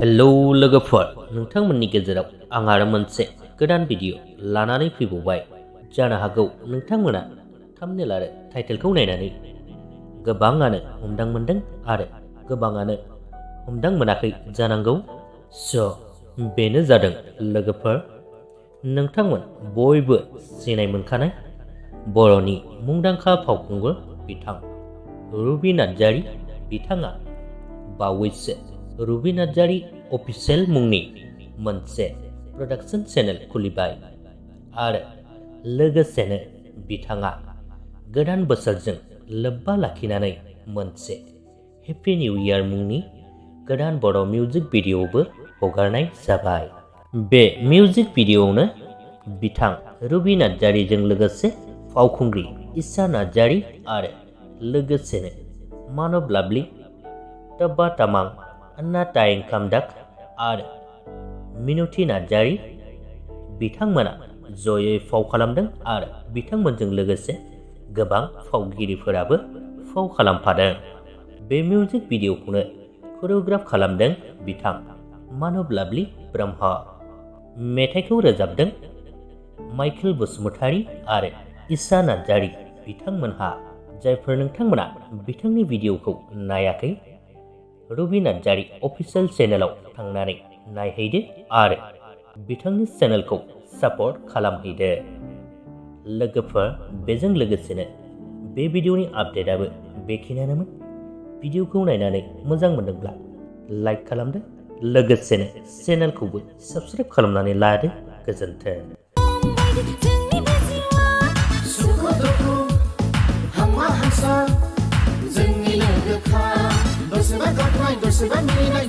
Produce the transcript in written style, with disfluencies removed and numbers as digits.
Hello लोगोफोर, नोंथांमोननि गेजेराव आं आरो मोनसे गोदान भिडिअ लानानै फैबावबाय। जानो हागौ नोंथांमोना थाम्बनेल आरो टाइटेलखौ नायनानै गोबाङानो हमदां मोनदों आरो गोबाङानो हमदां मोनाखै जानांगौ। बेनो जादों लोगोफोर, नोंथांमोन बयबो सिनाय मोनखानाय बर'नि मुंदांखा फावखुंगुर बिथां रुबि नार्जारी। बिथाङा बावैसो रुबि नार्जारी अफिसियेल मुंनि मोनसे प्रडाक्शन चेनेल खुलिबाय आरो लोगोसेनो बिथाङा गोदान बोसोरजों लोब्बा लाखिनानै मोनसे हेपि निउ इयार मुंनि गोदान बर' मिउजिक भिडिअबो हगारनाय जाबाय। बे मिउजिक भिडिअआवनो बिथां रुबि नार्जारीजों लोगोसे फावखुंग्रि इसा नार्जारी आरो लोगोसेनो मानब लाभलि तब्बा तामां अन्ना तायें कामदाक आरो मिनुति नार्जारी बिथांमोना जयै फाव खालामदों आरो बिथांमोनजों लोगोसे गोबां फावगिरिफोराबो फाव खालामफादों। बे मिउजिक भिडिअखौनो करिय'ग्राफ खालामदों बिथां मानब लाभलि ब्रह्म। मेथाइखौ रोजाबदों माइकेल बसुमतारी आरो इसा नार्जारी बिथांमोनहा। जायफोर नोंथांमोना बिथांनि भिडिअखौ नायाखै, रुबि नार्जारी अफिसियेल चेनेलाव थांनानै नायहैदो आरो बिथांनि चेनेलखौ सापर्ट खालामहैदो। लोगोफोर, बेजों लोगोसेनो बे भिडिअनि आपडेटआबो बेखिनियानोमोन। भिडिअखौ नायनानै मोजां मोनदोंब्ला लाइक खालामदो, लोगोसेनो चेनेलखौबो साबस्क्राइब खालामनानै लादो। गोजोन्थों। जोंनि लोगोखा दसेबा गाबनाय दसेबा मिनिनाय